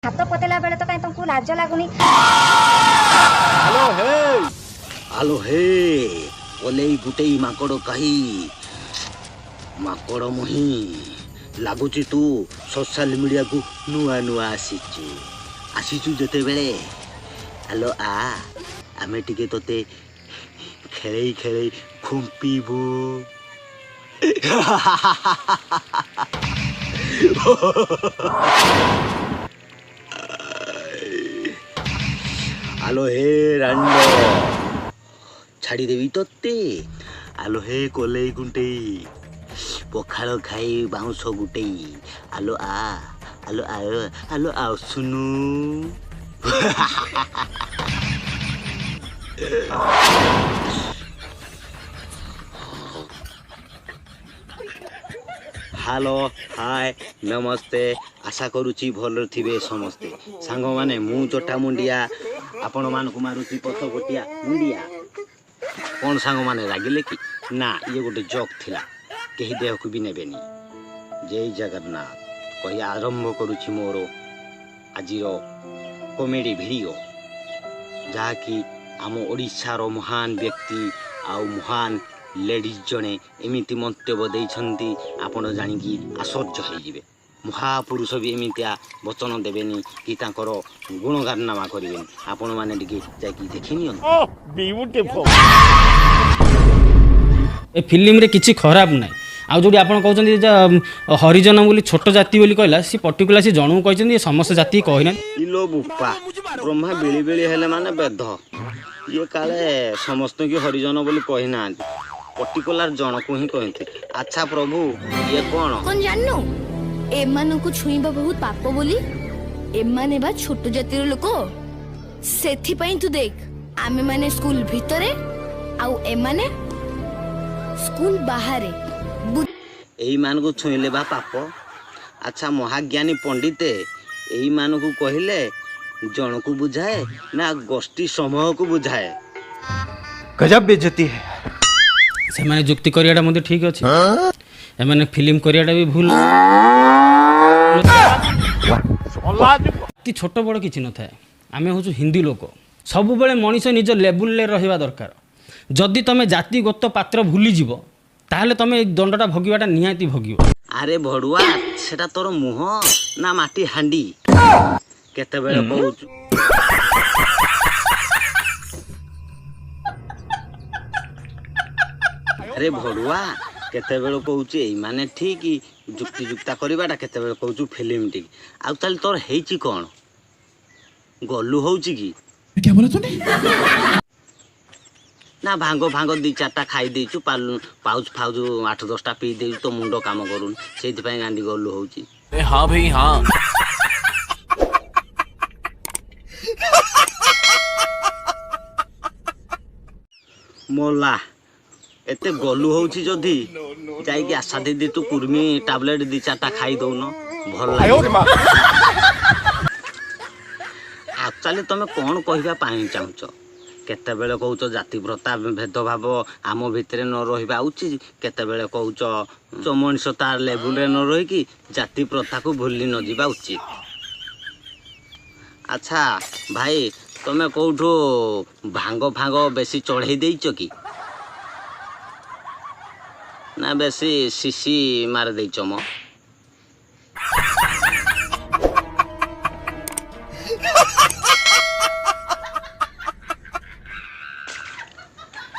ହାତ ପତେଇଲା ବେଳେ ତ କାହିଁ ତମକୁ ଲାଜ ଲାଗୁନି? ଆଲୋ ହେ, ଓଲେଇ ଗୁଟେଇ ମାଙ୍କଡ଼ କାହି, ମାଙ୍କଡ଼ ମୁହିଁ ଲାଗୁଛି। ତୁ ସୋସିଆଲ ମିଡ଼ିଆକୁ ନୂଆ ନୂଆ ଆସିଛୁ। ଆସିଛୁ ଯେତେବେଳେ, ଆଲୋ ଆ, ଆମେ ଟିକେ ତୋତେ ଖେଳେଇ ଖେଳେଇ ଖୁମ୍ପିବୁ। ଆଲୋ ହେ ରାଣ୍ଡ, ଛାଡ଼ିଦେବି ତୋତେ। ଆଲୋ ହେ କୋଲେଇ ଗୁଣ୍ଟେଇ, ପଖାଳ ଖାଇ ବାଉଁଶ ଗୁଟେଇ, ଆଲୋ ଆ, ଆଲୋ ଆଲୋ ଆଲୋ ଆସୁନୁ। ହ୍ୟାଲୋ, ହାଏ, ନମସ୍ତେ। ଆଶା କରୁଛି ଭଲରେ ଥିବେ ସମସ୍ତେ ସାଙ୍ଗମାନେ। ମୁଁ ଜଟା ମୁଣ୍ଡିଆ ଆପଣମାନଙ୍କୁ ମାରୁଛି ପଥପଟିଆ ମୁଣ୍ଡିଆ। କ'ଣ ସାଙ୍ଗମାନେ ରାଗିଲେ କି? ନା, ଇଏ ଗୋଟେ ଜୋକ୍ ଥିଲା, କେହି ଦେହକୁ ବି ନେବେନି। ଜୟ ଜଗନ୍ନାଥ କହି ଆରମ୍ଭ କରୁଛି ମୋର ଆଜିର କମେଡ଼ି ଭିଡ଼ିଓ, ଯାହାକି ଆମ ଓଡ଼ିଶାର ମହାନ ବ୍ୟକ୍ତି ଆଉ ମହାନ ଲେଡ଼ିଜ୍ ଜଣେ ଏମିତି ମନ୍ତବ୍ୟ ଦେଇଛନ୍ତି, ଆପଣ ଜାଣିକି ଆଶ୍ଚର୍ଯ୍ୟ ହେଇଯିବେ। ମହାପୁରୁଷ ବି ଏମିତିଆ ବଚନ ଦେବେନି କି ତାଙ୍କର ଗୁଣଗାନନାମା କରିବେନି। ଆପଣମାନେ ଟିକେ ଯାଇକି ଦେଖି ନିଅନ୍ତୁ। ଏ ଫିଲ୍ମରେ କିଛି ଖରାପ ନାହିଁ। ଆଉ ଯେଉଁଠି ଆପଣ କହୁଛନ୍ତି ଯେ ହରିଜନ ବୋଲି, ଛୋଟ ଜାତି ବୋଲି କହିଲା, ସେ ପର୍ଟିକୁଲାର ସେ ଜଣକୁ କହିଛନ୍ତି, ଏ ସମସ୍ତ ଜାତି କହିନାହାନ୍ତି। ଇଲୋ ବୁପା, ବ୍ରହ୍ମା ବିଳି ବିଳି ହେଲେ ମାନେ ବେଧ। ଇଏ କାଳେ ସମସ୍ତଙ୍କୁ ହରିଜନ ବୋଲି କହିନାହାନ୍ତି, ପର୍ଟିକୁଲାର ଜଣକୁ ହିଁ କହନ୍ତି। ଆଚ୍ଛା ପ୍ରଭୁ, ଇଏ କ'ଣ? କଣ ଜାଣିନୁ, ଏମାନଙ୍କୁ ଛୁଇଁବା ବହୁତ ପାପ ବୋଲି? ଏମାନେ ବା ଛୋଟ ଜାତିର ଲୋକ। ସେଥିପାଇଁ ତୁ ଦେଖ, ଆମେ ମାନେ ସ୍କୁଲ ଭିତରେ ଆଉ ଏମାନେ ସ୍କୁଲ ବାହାରେ। ଏଇମାନଙ୍କୁ ଛୁଇଁଲେ ବା ପାପ? ଆଚ୍ଛା ମହାଜ୍ଞାନୀ ପଣ୍ଡିତେ, ଏଇମାନଙ୍କୁ କହିଲେ ଜଣକୁ ବୁଝାଏ ନା ଗୋଷ୍ଠୀ ସମୂହକୁ ବୁଝାଏ? गजब बेइज्जती है। ସେମାନେ ଯୁକ୍ତି କରିବାଟା ମଧ୍ୟ ଠିକ୍ ଅଛି, ଏମାନେ ଫିଲ୍ମ କରିବାଟା ବି ଭୁଲ। ଅତି ଛୋଟ ବଡ଼ କିଛି ନଥାଏ। ଆମେ ହେଉଛୁ ହିନ୍ଦୀ ଲୋକ। ସବୁବେଳେ ମଣିଷ ନିଜ ଲେବୁଲରେ ରହିବା ଦରକାର। ଯଦି ତମେ ଜାତିଗତ ପାତ୍ର ଭୁଲିଯିବ, ତାହେଲେ ତମେ ଏଇ ଦଣ୍ଡଟା ଭୋଗିବାଟା ନିହାତି ଭୋଗିବ। ଆରେ ଭଡ଼ୁଆ, ସେଟା ତୋର ମୁହଁ ନା ମାଟି ହାଣ୍ଡି? କେତେବେଳେ କହୁଛୁ, ଆରେ ଭଡ଼ୁଆ, କେତେବେଳେ କହୁଛୁ ଏଇମାନେ ଠିକ ଯୁକ୍ତି ଯୁକ୍ତା କରିବାଟା, କେତେବେଳେ କହୁଛୁ ଫିଲ୍ମ ଠିକ। ଆଉ ତାହେଲେ ତୋର ହେଇଛି କ'ଣ? ଗଲୁ ହଉଛି କି ନା ଭାଙ୍ଗ ଫାଙ୍ଗ ଦି ଚାରିଟା ଖାଇ ଦେଇଛୁ, ପାଉଚ ଫାଉଚ 8 10ଟା ପିଇ ଦେଇଛୁ, ତୋ ମୁଣ୍ଡ କାମ କରୁନି, ସେଇଥିପାଇଁ ଗାଣ୍ଡି ଗଲୁ ହଉଛି? हाँ भाई हाँ। ମଲା, ଏତେ ଗଲୁ ହଉଛି ଯଦି ଯାଇକି ଆଶା ଦିଦି ତୁ କୁର୍ମି ଟାବଲେଟ ଦି ଚାରିଟା ଖାଇ ଦଉନ, ଭଲ ଲାଗିବ। ଆକ୍ଚୁଆଲି ତମେ କ'ଣ କହିବା ପାଇଁ ଚାହୁଁଛ? କେତେବେଳେ କହୁଛ ଜାତି ପ୍ରଥା ଭେଦଭାବ ଆମ ଭିତରେ ନ ରହିବା ଉଚିତ, କେତେବେଳେ କହୁଛ ମଣିଷ ତାର ଲେବୁଲରେ ନ ରହିକି ଜାତି ପ୍ରଥାକୁ ଭୁଲି ନ ଯିବା ଉଚିତ। ଆଚ୍ଛା ଭାଇ, ତମେ କେଉଁଠୁ ଭାଙ୍ଗ ଫାଙ୍ଗ ବେଶୀ ଚଢ଼େଇ ଦେଇଛ କି ନା ବେଶୀ ଶିଶି ମାରି ଦେଇଛ ମ?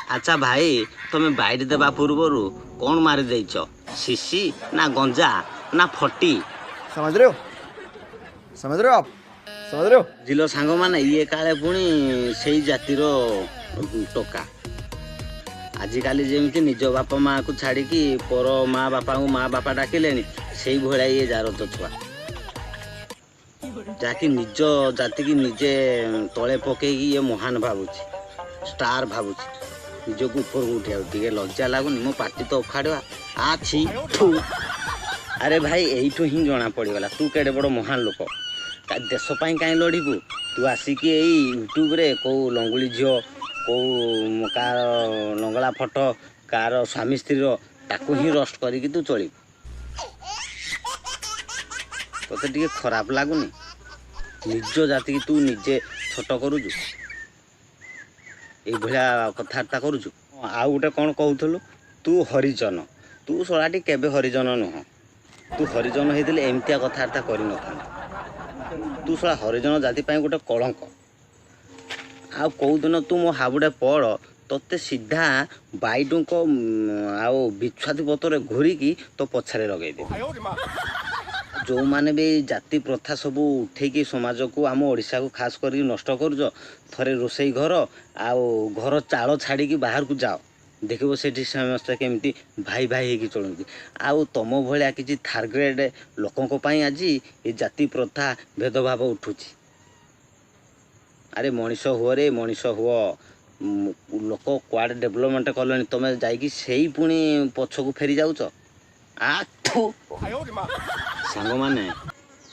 ଆଚ୍ଛା ଭାଇ, ତମେ ବାଇଟ୍ ଦେବା ପୂର୍ବରୁ କ'ଣ ମାରି ଦେଇଛ, ଶିଶି ନା ଗଞ୍ଜା ନା ଫଟି? समझ रहे हो? समझ रहे हो आप? समझ रहे हो? ବୁଝିଲ ସାଙ୍ଗମାନେ, ଇଏ କାଳେ ପୁଣି ସେଇ ଜାତିର ଟୋକା। ଆଜିକାଲି ଯେମିତି ନିଜ ବାପା ମାଆକୁ ଛାଡ଼ିକି ପର ମା ବାପାଙ୍କୁ ମା ବାପା ଡାକିଲେଣି, ସେଇଭଳିଆ ଇଏ ଜାରଜ ଛୁଆ, ଯାହାକି ନିଜ ଜାତିକି ନିଜେ ତଳେ ପକେଇକି ଇଏ ମହାନ ଭାବୁଛି, ଷ୍ଟାର ଭାବୁଛି, ନିଜକୁ ଉପରକୁ ଉଠିବାକୁ। ଟିକେ ଲଜ୍ଜା ଲାଗୁନି? ମୋ ପାଟି ତ ଉଖାଡ଼ିବା ଆଛି ଥୁ। ଆରେ ଭାଇ, ଏଇଠୁ ହିଁ ଜଣା ପଡ଼ିଗଲା ତୁ କେଡ଼େ ବଡ଼ ମହାନ ଲୋକ। ଦେଶ ପାଇଁ କାହିଁ ଲଢ଼ିବୁ? ତୁ ଆସିକି ଏଇ ୟୁଟ୍ୟୁବରେ କେଉଁ ଲଙ୍ଗୁଳି ଝିଅ, କେଉଁ କାହାର ଲଙ୍ଗଳା ଫଟୋ, କାହାର ସ୍ୱାମୀ ସ୍ତ୍ରୀର, ତାକୁ ହିଁ ରୋଷ୍ଟ କରିକି ତୁ ଚଳିବୁ। ତୋତେ ଟିକେ ଖରାପ ଲାଗୁନି? ନିଜ ଜାତିକି ତୁ ନିଜେ ଛୋଟ କରୁଛୁ, ଏଇଭଳିଆ କଥାବାର୍ତ୍ତା କରୁଛୁ। ଆଉ ଗୋଟେ କ'ଣ କହୁଥିଲୁ, ତୁ ହରିଜନ। ତୁ ଶଳାଟି କେବେ ହରିଜନ ନୁହଁ। ତୁ ହରିଜନ ହେଇଥିଲେ ଏମିତିଆ କଥାବାର୍ତ୍ତା କରିନଥାନ୍ତୁ। ତୁ ଶଳା ହରିଜନ ଜାତି ପାଇଁ ଗୋଟେ କଳଙ୍କ। ଆଉ କେଉଁଦିନ ତୁ ମୋ ହାବୁଡ଼େ ପଡ଼, ତୋତେ ସିଧା ବାଇଡୁଙ୍କ ଆଉ ବିଛୁଆତି ପତ୍ରରେ ଘୋରିକି ତୋ ପଛରେ ଲଗେଇଦେବି। ଯେଉଁମାନେ ବି ଜାତି ପ୍ରଥା ସବୁ ଉଠେଇକି ସମାଜକୁ, ଆମ ଓଡ଼ିଶାକୁ ଖାସ କରିକି ନଷ୍ଟ କରୁଛ, ଥରେ ରୋଷେଇ ଘର ଆଉ ଘର ଚାଳ ଛାଡ଼ିକି ବାହାରକୁ ଯାଅ, ଦେଖିବ ସେଠି ସମସ୍ତେ କେମିତି ଭାଇ ଭାଇ ହେଇକି ଚଳନ୍ତି। ଆଉ ତମ ଭଳିଆ କିଛି ଥାର୍ଡ଼ ଗ୍ରେଡ଼୍ ଲୋକଙ୍କ ପାଇଁ ଆଜି ଏ ଜାତି ପ୍ରଥା ଭେଦଭାବ ଉଠୁଛି। ଆରେ ମଣିଷ ହୁଅରେ, ମଣିଷ ହୁଅ। ଲୋକ କୁଆଡ଼େ ଡେଭଲପମେଣ୍ଟ କଲେଣି, ତମେ ଯାଇକି ସେଇ ପୁଣି ପଛକୁ ଫେରି ଯାଉଛ। ଆଠୁ ସାଙ୍ଗମାନେ,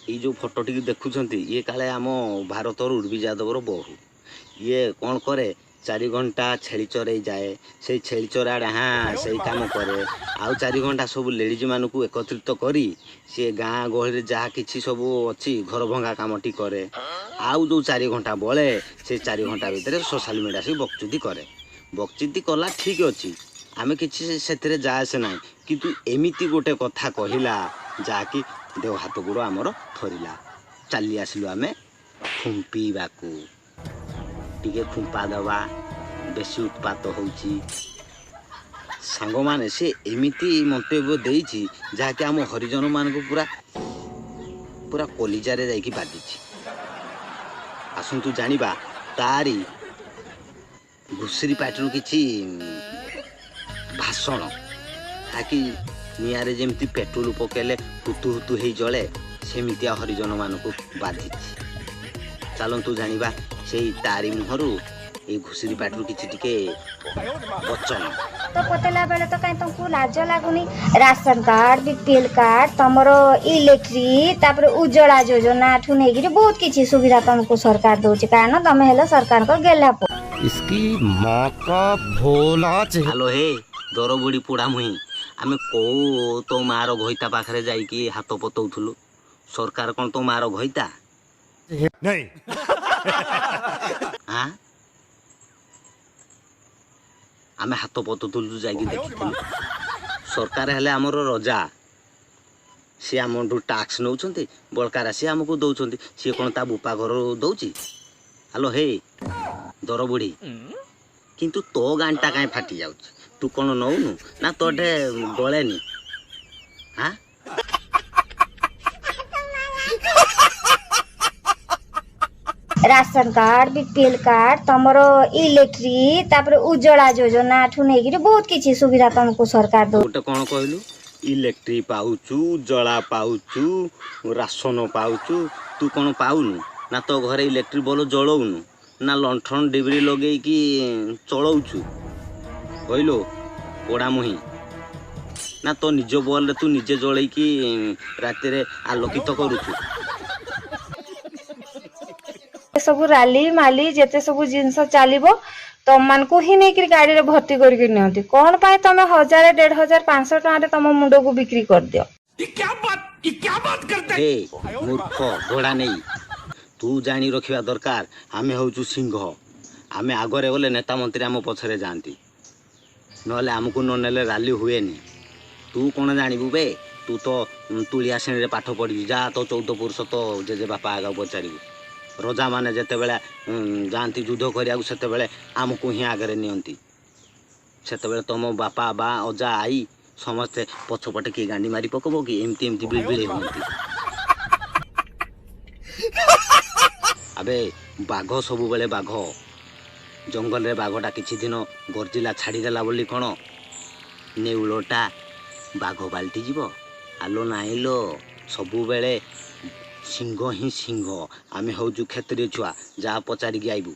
ଏଇ ଯେଉଁ ଫଟୋଟିକି ଦେଖୁଛନ୍ତି, ଇଏ କାଳେ ଆମ ଭାରତର ଉର୍ବି ଯାଦବର ବୋହୂ। ଇଏ କ'ଣ କରେ? 4 ଘଣ୍ଟା ଛେଳି ଚରେଇ ଯାଏ, ସେଇ ଛେଳି ଚରାଆଡ଼େ ହଁ ସେଇ କାମ କରେ। ଆଉ 4 ଘଣ୍ଟା ସବୁ ଲେଡ଼ିଜମାନଙ୍କୁ ଏକତ୍ରିତ କରି ସିଏ ଗାଁ ଗହଳିରେ ଯାହା କିଛି ସବୁ ଅଛି ଘର ଭଙ୍ଗା କାମଟି କରେ। ଆଉ ଯେଉଁ 4 ଘଣ୍ଟା ବଳେ, ସେ 4 ଘଣ୍ଟା ଭିତରେ ସୋସିଆଲ ମିଡ଼ିଆ ଆସିକି ବକଚୁଦି କରେ। ବକଚୁଦି କଲା ଠିକ୍ ଅଛି, ଆମେ କିଛି ସେଥିରେ ଯା ଆସେ ନାହିଁ, କିନ୍ତୁ ଏମିତି ଗୋଟେ କଥା କହିଲା ଯାହାକି ଦେହ ହାତ ଗୋଡ଼ ଆମର ଥରିଲା। ଚାଲି ଆସିଲୁ ଆମେ ଖୁମ୍ପିବାକୁ, ଟିକେ ଖୁମ୍ପା ଦେବା, ବେଶୀ ଉତ୍ପାତ ହେଉଛି। ସାଙ୍ଗମାନେ, ସେ ଏମିତି ମନ୍ତବ୍ୟ ଦେଇଛି ଯାହାକି ଆମ ହରିଜନମାନଙ୍କୁ ପୁରା ପୁରା କଲିଜାରେ ଯାଇକି ବାଜିଛି। ଆସନ୍ତୁ ଜାଣିବା ତାରି ଘୁଷୁରୀ ପାଟିରୁ କିଛି ଭାଷଣ, ଯାହାକି ନିଆଁରେ ଯେମିତି ପେଟ୍ରୋଲ ପକେଇଲେ ହୁତୁ ହୁତୁ ହେଇ ଜଳେ, ସେମିତିଆ ହରିଜନମାନଙ୍କୁ ବାଧିଛି। ଚାଲନ୍ତୁ ଜାଣିବା ସେଇ ତାରି ମୁହଁରୁ, ଏଇ ଘୁଷୁରୀ ପାଟିରୁ କିଛି ଟିକେ ବଚନ। ତ ପତେଇଲା ବେଳେ ତ କାହିଁ ତମକୁ ଲାଜ ଲାଗୁନି? ରାସନ କାର୍ଡ, ବିପିଏଲ କାର୍ଡ, ତମର ଇଲେକ୍ଟ୍ରି, ତାପରେ ଉଜ୍ଜଳା ଯୋଜନା ଠୁ ନେଇକିରି ବହୁତ କିଛି ସୁବିଧା ତମକୁ ସରକାର ଦଉଛି, କାରଣ ତମେ ହେଲ ସରକାରଙ୍କ ଗେହ୍ଲା ପୁଅ। इसकी माँ का भोला। ହାଲୋ ହେ ଦରବୁଢ଼ୀ ପୋଡ଼ା ମୁହିଁ, ଆମେ କୋଉ ତୋ ମାଆର ଘଇତା ପାଖରେ ଯାଇକି ହାତ ପତଉଥିଲୁ? ସରକାର କ'ଣ ତୋ ମାଆର ଘଇତା? ଆଁ ଆମେ ହାତ ପତଉଥିଲୁ ଯାଇକି ଦେଖିଥିଲୁ? ସରକାର ହେଲେ ଆମର ରଜା। ସିଏ ଆମଠୁ ଟାକ୍ସ ନେଉଛନ୍ତି, ବଳକା ରାଶି ଆମକୁ ଦେଉଛନ୍ତି। ସିଏ କ'ଣ ତା ବୋପା ଘରୁ ଦେଉଛି? ହାଲୋ ହେ ଦରବୁଢ଼ୀ, କିନ୍ତୁ ତୋ ଗାଁଟା କାହିଁ ଫାଟି ଯାଉଛି? ତୁ କ'ଣ ନଉନୁ ନା ତୋଠେ ଗଳେନି? ହାଁ, ରାସନ କାର୍ଡ, ବିପିଏଲ କାର୍ଡ, ତମର ଇଲେକ୍ଟ୍ରି, ତାପରେ ଉଜ୍ଜଳା ଯୋଜନା ଠୁ ନେଇକିରି ବହୁତ କିଛି ସୁବିଧା ତମକୁ ସରକାର ଦଉଛି। ଗୋଟେ କ'ଣ କହିଲୁ? ଇଲେକ୍ଟ୍ରି ପାଉଛୁ, ଜଳା ପାଉଛୁ, ରାସନ ପାଉଛୁ, ତୁ କ'ଣ ପାଉନୁ? ନା ତୋ ଘରେ ଇଲେକ୍ଟ୍ରି ବଲ୍ ଜଳଉନୁ, ନା ଲଣ୍ଠନ ଡିବିରି ଲଗେଇକି ଚଳଉଛୁ? କହିଲୁ ପୋଡ଼ା ମୁହିଁ, ନା ତୋ ନିଜ ବଲ୍ରେ ତୁ ନିଜେ ଜଳେଇକି ରାତିରେ ଆଲୋକିତ କରୁଛୁ? ସବୁ ରାଲି ମାଲି ଯେତେ ସବୁ ଜିନିଷ ଚାଲିବ, ତମମାନଙ୍କୁ ହିଁ ନେଇକିରି ଗାଡିରେ ଭର୍ତ୍ତି କରିକି ନିଅନ୍ତି। କଣ ପାଇଁ ତମେ 1000, 1500, 500 ଟଙ୍କାରେ ତମ ମୁଣ୍ଡକୁ ବିକ୍ରି କରିଦିଅ? ହେ ମୂର୍ଖ ଘୋଡ଼ା ନେଇ, ତୁ ଜାଣି ରଖିବା ଦରକାର, ଆମେ ହେଉଛୁ ସିଂହ। ଆମେ ଆଗରେ ଗଲେ ନେତା ମନ୍ତ୍ରୀ ଆମ ପଛରେ ଯାଆନ୍ତି, ନହେଲେ ଆମକୁ ନ ନେଲେ ରାଲି ହୁଏନି। ତୁ କ'ଣ ଜାଣିବୁ ବେ? ତୁ ତ ତୁଳିଆ ଶ୍ରେଣୀରେ ପାଠ ପଢ଼ିଛୁ। ଯା ତୋ 14 ପୁରୁଷ ତୋ ଜେଜେ ବାପା ଆଗ ପଚାରିବୁ। ରଜାମାନେ ଯେତେବେଳେ ଯାଆନ୍ତି ଯୁଦ୍ଧ କରିବାକୁ, ସେତେବେଳେ ଆମକୁ ହିଁ ଆଗରେ ନିଅନ୍ତି। ସେତେବେଳେ ତମ ବାପା ବା ଅଜା ଆଈ ସମସ୍ତେ ପଛପଟେ କିଏ ଗାଣ୍ଡି ମାରି ପକବ କି ଏମିତି ଏମିତି ବିଳବିଳି ହୁଅନ୍ତି। ଆବେ ବାଘ ସବୁବେଳେ ବାଘ। ଜଙ୍ଗଲରେ ବାଘଟା କିଛି ଦିନ ଗର୍ଜିଲା ଛାଡ଼ିଦେଲା ବୋଲି କ'ଣ ନେଉଳଟା ବାଘ ପାଲଟି ଯିବ? ଆଲୋ ନାଇଁ ଲୋ, ସବୁବେଳେ ସିଂହ ହିଁ ସିଂହ। ଆମେ ହେଉଛୁ କ୍ଷତ୍ରିୟ ଛୁଆ, ଯାହା ପଚାରିକି ଆଇବୁ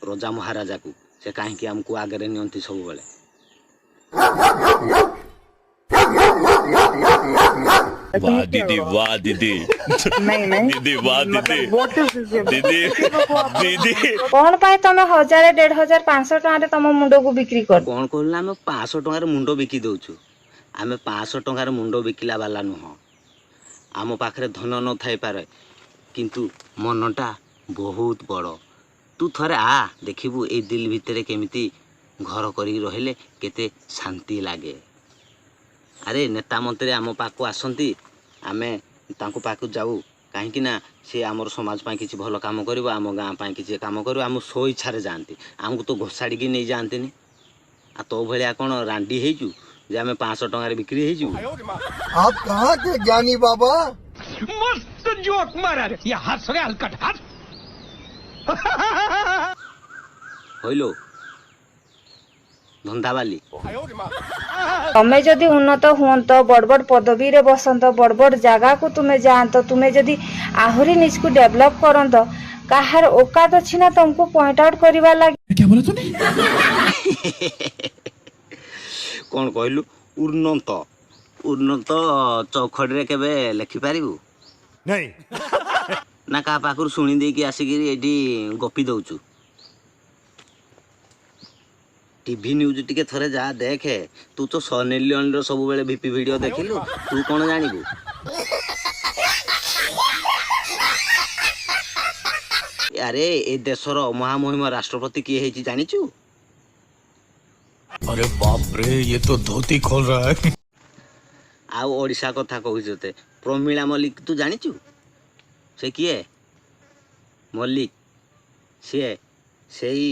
ରଜା ମହାରାଜାକୁ, ସେ କାହିଁକି ଆମକୁ ଆଗରେ ନିଅନ୍ତି ସବୁବେଳେ। वाह दीदी, वाह दीदी, दीदी वाह दीदी, दीदी दीदी। କଣ ପାଇଁ ତମେ 1000, 1500, 500 ଟଙ୍କାରେ ତମ ମୁଣ୍ଡକୁ ବିକ୍ରି କରିଦିଅ? କ'ଣ କହିଲୁ ନା ଆମେ 500 ଟଙ୍କାରେ ମୁଣ୍ଡ ବିକି ଦେଉଛୁ? ଆମେ 500 ଟଙ୍କାରେ ମୁଣ୍ଡ ବିକିଲା ବାଲା ନୁହଁ। ଆମ ପାଖରେ ଧନ ନଥାଇପାରେ, କିନ୍ତୁ ମନଟା ବହୁତ ବଡ଼। ତୁ ଥରେ ଆ, ଦେଖିବୁ ଏଇ ଦିଲ ଭିତରେ କେମିତି ଘର କରିକି ରହିଲେ କେତେ ଶାନ୍ତି ଲାଗେ। ଆରେ ନେତା ମନ୍ତ୍ରୀ ଆମ ପାଖକୁ ଆସନ୍ତି, ଆମେ ତାଙ୍କ ପାଖକୁ ଯାଉ, କାହିଁକି ନା ସେ ଆମର ସମାଜ ପାଇଁ କିଛି ଭଲ କାମ କରିବ, ଆମ ଗାଁ ପାଇଁ କିଛି କାମ କରିବ। ଆମ ସ୍ୱଇଚ୍ଛାରେ ଯାଆନ୍ତି, ଆମକୁ ତ ଘୋଷାଡ଼ିକି ନେଇଯାଆନ୍ତିନି। ଆଉ ତୋ ଭଳିଆ କ'ଣ ରାଣ୍ଡି ହେଇଛୁ ଯେ ଆମେ 500 ଟଙ୍କାରେ ବିକ୍ରି ହେଇଯିବୁ? आप कहाँ थे ज्ञानी बाबा? मस्त जोक मारा रे, ये हंस रे हलकट हंस। ହଇଲୋ ଧନ୍ଦାବାଲି। ତମେ ଯଦି ଉନ୍ନତ ହୁଅନ୍ତ, ବଡ଼ ବଡ଼ ପଦବୀରେ ବସନ୍ତ, ବଡ଼ ବଡ଼ ଜାଗାକୁ ତୁମେ ଯାଆନ୍ତ, ତୁମେ ଯଦି ଆହୁରି ନିଜକୁ ଡେଭଲପ କରନ୍ତ, କାହାର ଓକାତ ଅଛି ନା ତମକୁ ପଏଣ୍ଟ ଆଉଟ୍ କରିବା ଲାଗି? କ'ଣ କହିଲୁ? ଉନ୍ନତ, ଉନ୍ନତ ଚୌଖଡ଼ିରେ କେବେ ଲେଖିପାରିବୁ ନା କାହା ପାଖରୁ ଶୁଣି ଦେଇକି ଆସିକିରି ଏଇଠି ଗପି ଦଉଛୁ? ଟିଭି ନ୍ୟୁଜ୍ ଟିକେ ଥରେ ଯା ଦେଖେ। ତୁ ତ ସନି ଲିଓନର ସବୁବେଳେ ଭିପି ଭିଡ଼ିଓ ଦେଖିଲୁ, ତୁ କ'ଣ ଜାଣିବୁ? ଆରେ ଏ ଦେଶର ମହାମହିମ ରାଷ୍ଟ୍ରପତି କିଏ ହେଇଛି ଜାଣିଛୁ? अरे बाप रे, ये तो धोती खोल रहा है। ଆଉ ଓଡ଼ିଶା କଥା କହୁଛୁ ତତେ, ପ୍ରମିଳା ମଲ୍ଲିକ ତୁ ଜାଣିଛୁ ସେ କିଏ? ମଲ୍ଲିକ ସିଏ ସେଇ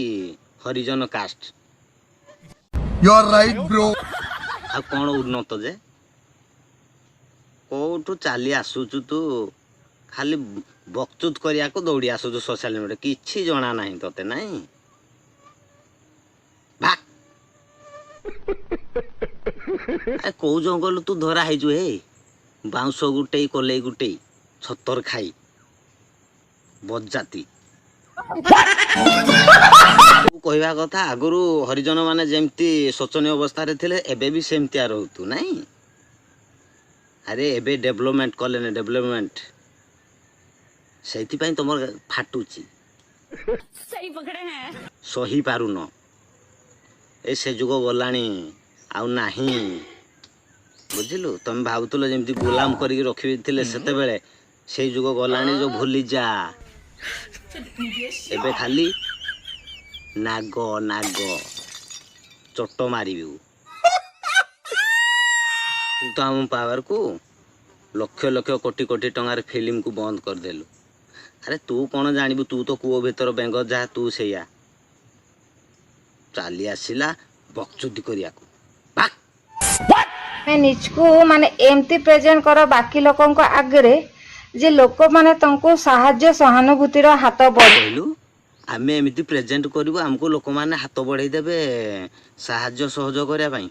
ହରିଜନ caste. You are right bro. ଆଉ କ'ଣ ଉନ୍ନତ ଯେ, କୋଉଠୁ ଚାଲି ଆସୁଛୁ ତୁ? ଖାଲି ବକଚୁତ କରିବାକୁ ଦୌଡ଼ି ଆସୁଛୁ ସୋସିଆଲ ମିଡ଼ିଆ, କିଛି ଜଣା ନାହିଁ ତତେ। ନାଇଁ ଭାକ୍। ଆରେ କୋଉ ଜଙ୍ଗଲରୁ ତୁ ଧରା ହେଇଛୁ ହେ? ବାଉଁଶ ଗୁଟେଇ କଲେଇ ଗୁଟେଇ ଛତର ଖାଇ ବଜାତି। କହିବା କଥା, ଆଗରୁ ହରିଜନ ମାନେ ଯେମିତି ଶୋଚନୀୟ ଅବସ୍ଥାରେ ଥିଲେ, ଏବେ ବି ସେମିତିଆ ରହୁତୁ ନାଇଁ? ଆରେ ଏବେ ଡେଭଲପମେଣ୍ଟ କଲେନି, ଡେଭଲପମେଣ୍ଟ, ସେଇଥିପାଇଁ ତମର ଫାଟୁଛି, ସହି ପାରୁନ। ଏ ସେ ଯୁଗ ଗଲାଣି, ଆଉ ନାହିଁ, ବୁଝିଲୁ? ତମେ ଭାବୁଥିଲ ଯେମିତି ଗୋଲାମ କରିକି ରଖିଥିଲେ ସେତେବେଳେ, ସେଇ ଯୁଗ ଗଲାଣି ଯୋଉ, ଭୁଲି ଯା। ଏବେ ଖାଲି ନାଗ ନାଗ ଚୋଟ ମାରିବୁ। କିନ୍ତୁ ଆମ ପାୱାରକୁ ଲକ୍ଷ ଲକ୍ଷ କୋଟି କୋଟି ଟଙ୍କାର ଫିଲ୍ମକୁ ବନ୍ଦ କରିଦେଲୁ। ଆରେ ତୁ କ'ଣ ଜାଣିବୁ? ତୁ ତ କୂଅ ଭିତର ବେଙ୍ଗ, ଯାହା ତୁ ସେଇଆ। ଚାଲି ଆସିଲା ବକଚୁଦି କରିବାକୁ, ଭାକ୍। ତମେ ନିଜକୁ ମାନେ ଏମିତି ପ୍ରେଜେଣ୍ଟ କର ବାକି ଲୋକଙ୍କ ଆଗରେ ଯେ ଲୋକମାନେ ତମକୁ ସାହାଯ୍ୟ ସହାନୁଭୂତିର ହାତ ବଢ କହିଲୁ, ଆମେ ଏମିତି ପ୍ରେଜେଣ୍ଟ କରିବୁ, ଆମକୁ ଲୋକମାନେ ହାତ ବଢ଼େଇ ଦେବେ ସାହାଯ୍ୟ ସହଯୋଗ କରିବା ପାଇଁ?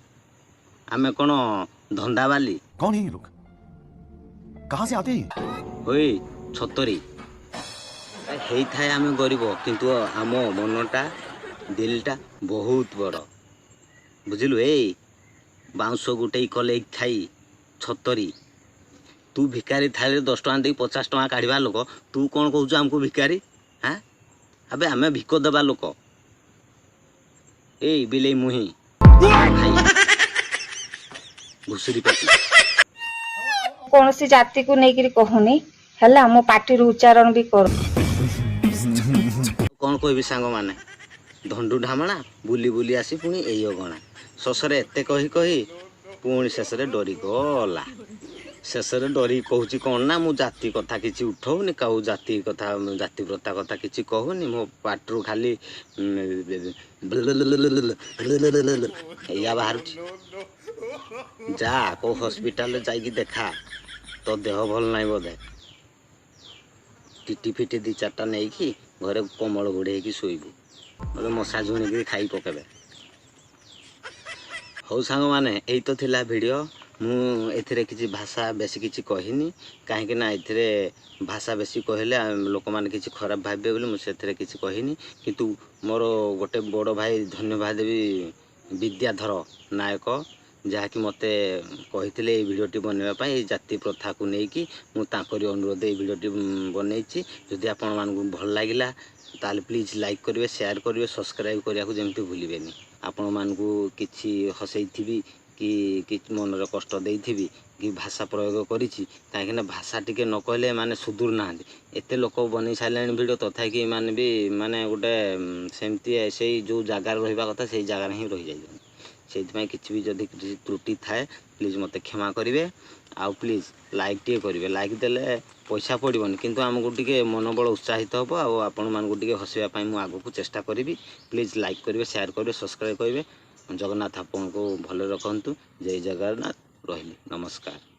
ଆମେ କ'ଣ ଧନ୍ଦାବାଲି? कौन है ये लोग? कहां से आते हैं ये? ହୋଇ ଛତରୀ ହେଇଥାଏ, ଆମେ ଗରିବ, କିନ୍ତୁ ଆମ ମନଟା ଦିଲଟା ବହୁତ ବଡ଼, ବୁଝିଲୁ? ଏଇ ବାଉଁଶ ଗୁଟେଇ କଲେଇ ଖାଇ ଛତରୀ। ତୁ ଭିକାରୀ ଥାଳିରେ 10 ଟଙ୍କା ଦେଇ 50 ଟଙ୍କା କାଢ଼ିବା ଲୋକ, ତୁ କ'ଣ କହୁଛୁ ଆମକୁ ଭିକାରୀ? ହାଁ, ଆବେ ଆମେ ଭିକ ଦେବା ଲୋକ। ଏଇ ବିଲେଇ ମୁହିଁ ଖାଇ ଘୁଷୁରୀ ପେଟି। କୌଣସି ଜାତିକୁ ନେଇକିରି କହୁନି, ହେଲା? ମୋ ପାଟିରୁ ଉଚ୍ଚାରଣ ବି କରୁ କ'ଣ କହିବି ସାଙ୍ଗମାନେ, ଧଣ୍ଡୁ ଢାମଣା ବୁଲି ବୁଲି ଆସି ପୁଣି ଏଇ ଅଗଣା। ଶେଷରେ ଏତେ କହି କହି ପୁଣି ଶେଷରେ ଡରିଗଲା। ଶେଷରେ ଡରିକି କହୁଛି କ'ଣ ନା ମୁଁ ଜାତି କଥା କିଛି ଉଠଉନି, କାଉ ଜାତି କଥା, ଜାତି ପ୍ରଥା କଥା କିଛି କହୁନି, ମୋ ପାଟିରୁ ଖାଲି ଏଇଆ ବାହାରୁଛି। ଯା କୋଉ ହସ୍ପିଟାଲରେ ଯାଇକି ଦେଖା, ତୋ ଦେହ ଭଲ ନାହିଁ ବୋଧେ। ଟିଟି ଫିଟି ଦି ଚାରିଟା ନେଇକି ଘରେ କମଳ ଘୋଡ଼େଇ ହେଇକି ଶୋଇବୁ, ନହେଲେ ମଶା ଝୁଣିକିରି ଖାଇ ପକେଇବେ। ହଉ ସାଙ୍ଗମାନେ, ଏଇ ତ ଥିଲା ଭିଡ଼ିଓ। ମୁଁ ଏଥିରେ କିଛି ଭାଷା ବେଶୀ କିଛି କହିନି, କାହିଁକି ନା ଏଥିରେ ଭାଷା ବେଶୀ କହିଲେ ଲୋକମାନେ କିଛି ଖରାପ ଭାବିବେ ବୋଲି ମୁଁ ସେଥିରେ କିଛି କହିନି। କିନ୍ତୁ ମୋର ଗୋଟେ ବଡ଼ ଭାଇ, ଧନ୍ୟବାଦ ଦେବି, ବିଦ୍ୟାଧର ନାୟକ, ଯାହାକି ମୋତେ କହିଥିଲେ ଏଇ ଭିଡ଼ିଓଟି ବନେଇବା ପାଇଁ ଏଇ ଜାତି ପ୍ରଥାକୁ ନେଇକି। ମୁଁ ତାଙ୍କରି ଅନୁରୋଧ ଏଇ ଭିଡ଼ିଓଟି ବନେଇଛି। ଯଦି ଆପଣମାନଙ୍କୁ ଭଲ ଲାଗିଲା, ତାହେଲେ ପ୍ଲିଜ୍ ଲାଇକ୍ କରିବେ, ସେୟାର କରିବେ, ସବସ୍କ୍ରାଇବ୍ କରିବାକୁ ଯେମିତି ଭୁଲିବେନି। ଆପଣମାନଙ୍କୁ କିଛି ହସେଇଥିବି କି କିଛି ମନରେ କଷ୍ଟ ଦେଇଥିବି କି ଭାଷା ପ୍ରୟୋଗ କରିଛି, କାହିଁକିନା ଭାଷା ଟିକେ ନ କହିଲେ ଏମାନେ ସୁଧୁରୁ ନାହାନ୍ତି। ଏତେ ଲୋକ ବନେଇ ସାରିଲେଣି ଭିଡ଼ିଓ, ତଥାପି ଏମାନେ ବି ମାନେ ଗୋଟେ ସେମିତି ସେଇ ଯେଉଁ ଜାଗାରେ ରହିବା କଥା ସେଇ ଜାଗାରେ ହିଁ ରହିଯାଇଛନ୍ତି। ସେଇଥିପାଇଁ କିଛି ବି ଯଦି କିଛି ତ୍ରୁଟି ଥାଏ, ପ୍ଲିଜ୍ ମୋତେ କ୍ଷମା କରିବେ ଆଉ ପ୍ଲିଜ୍ ଲାଇକ୍ ଟିକେ କରିବେ। ଲାଇକ୍ ଦେଲେ ପଇସା ପଡ଼ିବନି, କିନ୍ତୁ ଆମକୁ ଟିକେ ମନୋବଳ ଉତ୍ସାହିତ ହେବ ଆଉ ଆପଣମାନଙ୍କୁ ଟିକେ ହସିବା ପାଇଁ ମୁଁ ଆଗକୁ ଚେଷ୍ଟା କରିବି। ପ୍ଲିଜ୍ ଲାଇକ୍ କରିବେ, ସେୟାର କରିବେ, ସବସ୍କ୍ରାଇବ୍ କରିବେ। ଜଗନ୍ନାଥ ଆପଣଙ୍କୁ ଭଲରେ ରଖନ୍ତୁ। ଜୟ ଜଗନ୍ନାଥ। ରହିଲି, ନମସ୍କାର।